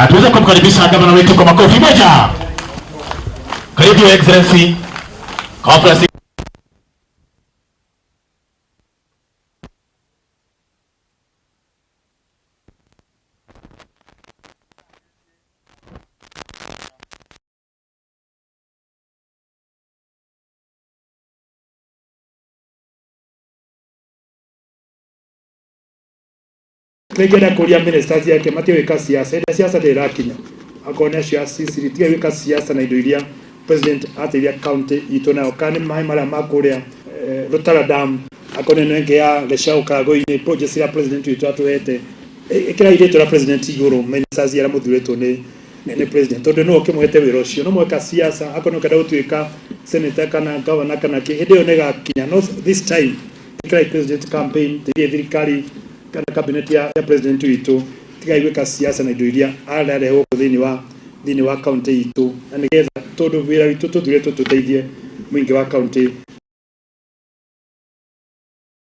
Tuweze kumkaribisha gavana wetu kwa makofi moja. Karibu, Your Excellency. Conference. Nĩngĩenda kũria ministers yake matige gwĩka siasa ĩrĩa siasa ndĩrĩ ĩrakinya. Akorwo nĩ acio a Sicily, tiga gwĩka siasa na indo iria president ateithia county itũ nayo, kana nĩ maĩ marĩa ma kũrĩa Rutara Dam, akorwo nĩ ĩno ĩngĩ ya Gĩcaũ Karagũ-inĩ, projects iria president witũ atũhete. Ĩkĩrai rĩtwa rĩa president igũrũ, ministers arĩa mũthurĩtwo nĩ president, tondũ nĩwe ũkĩmũhete wĩra ũcio. No mweka siasa, akorwo nĩ ũkenda gũtuĩka senator kana governor kana kĩ, hĩndĩ ĩyo nĩ ĩgakinya. No this time ĩkĩrai president campaign, teithiai thirikari kana cabinet ya president witũ, tigai gwĩka siasa na indo iria ararehe gũkũ thĩinĩ wa county itũ, na nĩgetha tondũ wĩra witũ tũthurĩtwo tũteithie mũingĩ wa county.